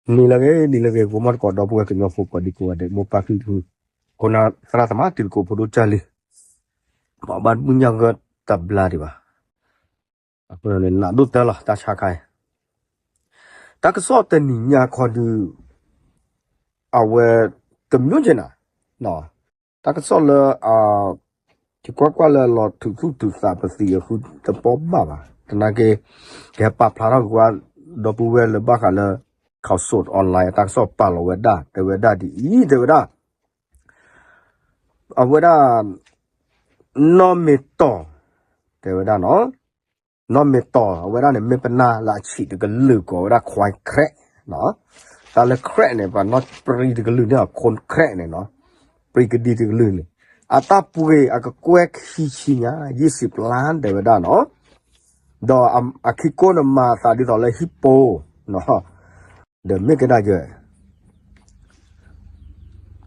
နံၤလၢအဂ့ၤ နံၤလၢအဂ့ၤ ဂီၤမီၢ်သကိး ဒီပုၢ်ဝဲၢ်ကညီဖိကိးဒံကိးဂၤဒဲး မိၢ်ပၢ်ဖံဖု ခိၣ်နၢ်သရၣ်သမါ တံၤသကိးဖိဒိၣ်ကၢ်လံ, ဘၣ်ဘၣ်မုၢ်ညါဂီၢ်တဘျါဒံးဘၣ်. အဃိန့ၣ် နးဒိၣ်တၢ်လီၤ တၢ်ဆါခါအံၤ, တၢ်ကစီၣ်တနံၤညါခီဒုး အဝဲ တမျိုးက့နၤ, တၢ်ကစီၣ်လၢ ယကွၢ်ကွၢ်လၢလီၤထုးသူၣ်ထုးသးပသံးအဃုတပီၢ်ဘၣ်ဘၣ်. သနာ်က့ ကဟဲပာ်ဖျါထီၣ်ကွၢ် ဒီပုၢ်ဝဲၢ်လၢဘၣ်ဃးလၢ Khaosod Online အတၢ်ကစီၣ်ပာ်လီၤဝဲဒၣ် တဲဝဲဒၣ်ဒ်အံၤ တဲဝဲဒၣ် အဝဲဒၣ် နီၢ်မ့ၢ်တီၢ် တဲဝဲဒၣ်နီၤ နီၢ်မ့ၢ်တီၢ် အဝဲဒၣ်န့ၣ် မ့ၢ်ပနၢ်လၢအဆံးတကလုာ်ကိးဝဲဒၣ် ခွဲး ခရဲး နီၤ. တၢ်လၢ ခရဲး န့ၣ် ပှၤနီၢ်ပြံတကလုာ်န့ၣ် ခွဲး ခရဲး န့ၣ်နီၤ, ပြံကဒံတကလုာ်န့ၣ် အတၢ်ပှ့ၤအကကွဲၢ်ခံဆံညါ ယ့ၣ်စံးပျၢ် တဲဝဲဒၣ်နီၤ. ဒီးအခံကိန့ၣ်မၤသးဒ်သိးလၢဟံၣ်ပိနီၤ, ဒီးမ့ၢ်ကဒါက့ၤ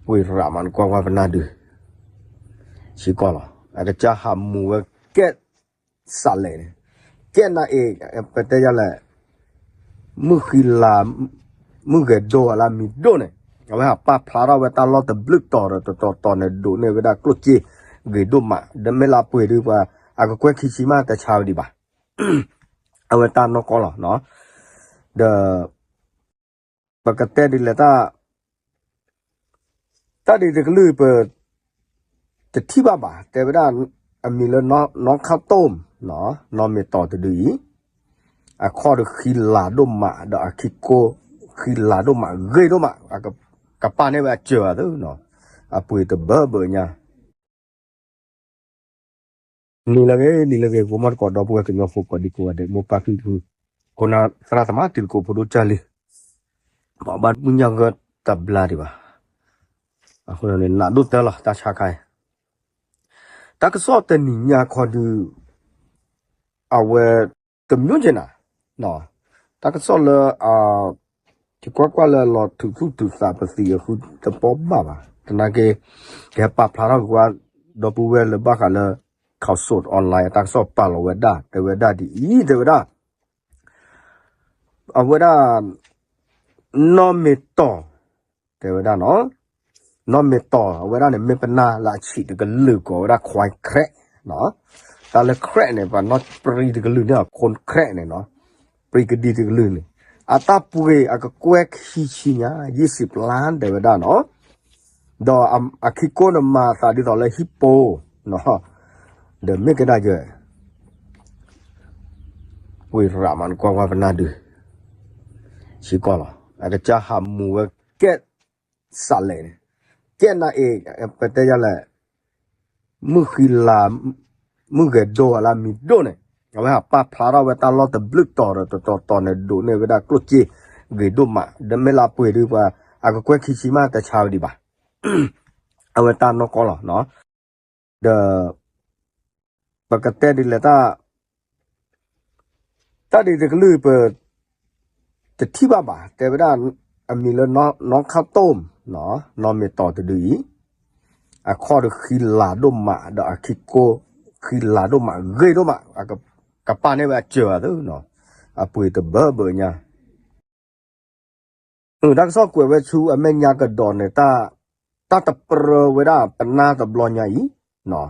ဝံၤရးမးနကွၢ်ကွၢ်ပနၢ်ဒုး စ့ၢ်ကီးလီၤ. အကစၢ်ဟးမူဝဲကဲစးလဲၣ်န့ၣ်, ကဲနၤအံၤ ပတဲယၤလဲၣ်, မုၢ်ဃံလၤ မုၢ်ဂဲၤဒိၣ်အလၢမံၤဒိၣ်န့ၣ် အဝဲဟးပာ်ဖျါထီၣ်ဝဲတၢ်လီၢ်တဘျုးတီၤဒီးတတီၤတီၤန့ၣ် ဒိးန့ၢ်ဝဲဒၣ်ကျိၣ်စ့ဂ့ၤဒိၣ်မး ဒီးမ့ၢ်လၢအပှ့ၤဒုးပှၤ အကကွဲၢ်ခံဆံမးတဆါဝဲဒံးဘၣ်. အဝဲတၢ်နီၢ်ကီၢ်လီၤ. ဒီး ပကတဲဒ်လဲၣ်တၢ် တၢ်ဒ်တကလုာ်ပ တထံၣ်ဘၣ်ဘၣ် တဲဝဲဒၣ် အမံၤလၢ နီၢ်ခါတိၢ် နီၢ်မ့ၢ်တီၢ်တဒုအံၤ အခီၣ်ဒီးဃံလၤဒိၣ်မး ဒီးအခံကိ ဃံလၤဒိၣ်မး ဂ့ၤဒိၣ်မး ကပာ်န့ၢ်ဝဲအစၢၤအသး အပှ့ၤတဘၢဘၢညါ နံၤလၢအဂ့ၤ နံၤလၢအဂ့ၤ ဂီၤမီၢ်သကိး ဒီပုၢ်ဝဲၢ်ကညီဖိကိးဒံကိးဂၤဒဲး မိၢ်ပၢ်ဖံဖု ခိၣ်နၢ်သရၣ်သမါ တံၤသကိးဖိဒိၣ်ကၢ်လံ, ဘၣ်ဘၣ်မုၢ်ညါဂီၢ်တဘျါဒံးဘၣ်. အဃိန့ၣ် နးဒိၣ်တၢ်လီၤ တၢ်ဆါခါအံၤ, တၢ်ကစီၣ်တနံၤညါခီဒုး အဝဲ တမျိုးက့နၤ, တၢ်ကစီၣ်လၢ ယကွၢ်ကွၢ်လၢလီၤထုးသူၣ်ထုးသးပသံးအဃုတပီၢ်ဘၣ်ဘၣ်. သနာ်က့ ကဟဲပာ်ဖျါထီၣ်ကွၢ် ဒီပုၢ်ဝဲၢ်လၢဘၣ်ဃးလၢ Khaosod Online အတၢ်ကစီၣ်ပာ်လီၤဝဲဒၣ် တဲဝဲဒၣ်ဒ်အံၤ တဲဝဲဒၣ် အဝဲဒၣ် နီၢ်မ့ၢ်တီၢ် တဲဝဲဒၣ်နီၤ, နီၢ်မ့ၢ်တီၢ် အဝဲဒၣ်န့ၣ် မ့ၢ်ပနၢ်လၢအဆံးတကလုာ်ကိးဝဲဒၣ် ခွဲး ခရဲး နီၤ. တၢ်လၢ ခရဲး န့ၣ် ပှၤနီၢ်ပြံတကလုာ်န့ၣ် ခွဲး ခရဲး န့ၣ်နီၤ, ပြံကဒံတကလုာ်န့ၣ် အတၢ်ပှ့ၤအကကွဲၢ်ခံဆံညါ ယ့ၣ်စံးပျၢ် တဲဝဲဒၣ်နီၤ. ဒီးအခံကိန့ၣ် မၤသးဒ်သိးလၢဟံၣ်ပိနီၤ, ဒီးမ့ၢ်ကဒါက့ၤ ဝံၤရးမးနကွၢ်ကွၢ်ပနၢ်ဒုး စ့ၢ်ကီးလီၤ. အကစၢ်ဟးမူဝဲကဲစးလဲၣ်န့ၣ်, ကဲနၤအံၤ ပတဲယၤလဲၣ်, မုၢ်ဃံလၤ မုၢ်ဂဲၤဒိၣ်အလၢမံၤဒိၣ်န့ၣ် အဝဲဟးပာ်ဖျါထီၣ်ဝဲတၢ်လီၢ်တဘျုးတီၤဒီးတတီၤတီၤန့ၣ် ဒိးန့ၢ်ဝဲဒၣ်ကျိၣ်စ့ဂ့ၤဒိၣ်မး ဒီးမ့ၢ်လၢအပှ့ၤဒုးပှၤ အကကွဲၢ်ခံဆံမးတဆါဝဲဒံးဘၣ်. အဝဲတၢ်နီၢ်ကီၢ်လီၤ. ဒီး ပကတဲဒ်လဲၣ်တၢ် တၢ်ဒ်တကလုာ်ပ တထံၣ်ဘၣ်ဘၣ် တဲဝဲဒၣ် အမံၤလၢ နီၢ်ခါတိၢ် နီၢ်မ့ၢ်တီၢ်တဒုအံၤ အခီၣ်ဒီးဃံလၤဒိၣ်မး ဒီးအခံကိ ဃံလၤဒိၣ်မး ဂ့ၤဒိၣ်မး ကပာ်န့ၢ်ဝဲအစၢၤအသး အပှ့ၤတဘၢဘၢညါ တၢ်ကစီၣ်ကွဲးဝဲဆူအမဲာ်ညါကဒီးန့ၣ် တၢ်တပြၢဝဲဒၣ်ပနၢ်တဘျီညါ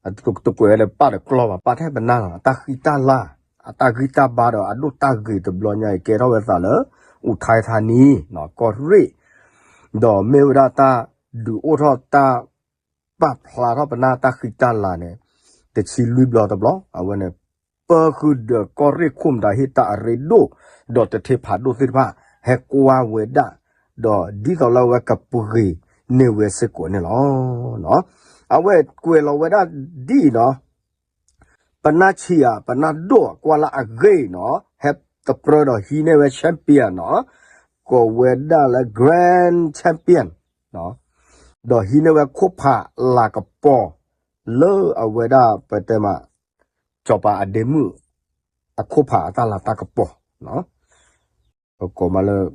အံၤ, တကွဲးဝဲလၢပၢ်တကျီဘၣ် ပၢ်ထဲပနၢ်လီၤ အတၢ်ဃံတၢ်လၤ အတၢ်ဂံၢ်တၢ်ဘါဒီးအဒိၣ်တၢ်ဂ့ၤတဘျီညါအံၤ ကဲထီၣ်ဝဲသးလၢ အူးထဲထါနံၤ ကီၢ်ရ့ၣ် ဒီးမ့ၢ်ဝဲဒၣ်တၢ်ဒုးအိၣ်ထီၣ်တၢ် ပာ်ဖျါထီၣ်ပနၢ်တၢ်ဃံတၢ်လၤန့ၣ် တဆံလွံၢ်ဘျီတဘျီ အဝဲန့ၣ် ပၢဃုာ်ဒီးကီၢ်ရ့ၣ်ခိၣ်မတၤဟ့ၣ်တၢ်အရ့ဒိၣ် ဒီးတထ့ဖးဒိၣ်သ့ၣ်တဖၣ် ဟဲကွၢ်ဝဲဒၣ် ဒီးဒ်သိးလၢအဝဲကပှ့ၤန့ၢ်ဝဲစ့ၢ်ကီးန့ၣ်လီၤ. အဝဲကွဲးလီၤဝဲဒၣ်ဒ်အံၤနီၤ ပနၢ်ဆံးဧါ ပနၢ်ဒိၣ်ကွၢ်လၢအဂ့ၤနီၤ ဟဲတပြၢဒီးဟံးန့ၢ်ဝဲ champion နီၤ ကိးဝဲဒၣ်လၢ grand champion ဒီးဟံးန့ၢ်ဝဲခိၣ်ဖးလၤကပီၤ လၢအဝဲဒၣ်ပတဲမး စီၤပၤအဒ့မုၣ် အခိၣ်ဖးအတၢ်လၤတၢ်ကပီၤ ပကိးမးလၢ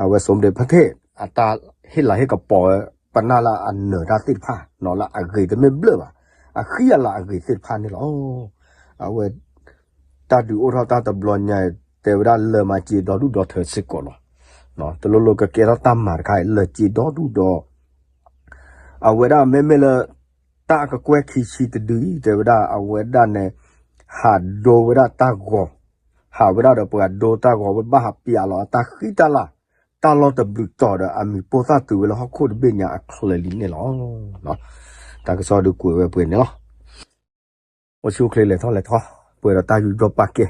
အဝဲ สมเด็จพระเทพ အတၢ်ဟ့ၣ်လၤဟ့ၣ်ကပီၤဝဲ ပနၢ်လၢအနၢၤတၢ်သ့ၣ်တဖၣ် လၢအဂ့ၤတမ့ၢ်ဘျၢၣ်ဘၣ် အဃံအလၤအဂ့ၤသ့ၣ်တဖၣ်န့ၣ်လီၤ. အဝဲ တၢ်ဒုးအိၣ်ထီၣ်တၢ်တဘျီညါအံၤ တဲဝဲဒၣ်လၢမၤစ့ဒီဒူၣ်ဒီထၢစ့ၢ်ကီးလီၤ. တလိၣ်လိၣ်ကကဲထီၣ်တၢ်မၤတခါအံၤ လၢစ့ဒီဒူၣ်ဒီ အဝဲဒၣ်မ့မ့ၢ်လၢ တၢ်အကကွဲၢ်ခံဆံတဒုအံၤ တဲဝဲဒၣ်အဝဲဒၣ်န့ၣ် ဟးဒိဝဲဒၣ်တၢ်ဂီၤ, ဟးဝဲဒၣ်ဒီးပှၤဒိတၢ်ဂီၤ ဝဲဘၣ်ဟးပျးလီၤအတၢ်ဃံတၢ်လၤ တၢ်လီၢ်တဘျုးတီၤဒီးအမံၤပိၢ်သၣ်တုၤဝဲလၢဟီၣ်ခိၣ်တဘ့ၣ်ညါအချၢလံန့ၣ်လီၤ. တၢ်ကစီၣ်ဒုးကွဲးဝဲပှဲၤန့ၣ်လီၤ. အိၣ်ဆူၣ်အိၣ်ချ့လဲၤထီၣ်လဲၤထီ, ပှဲၤဒီးတၢ်ယူးယီၣ်ပာ်ကဲ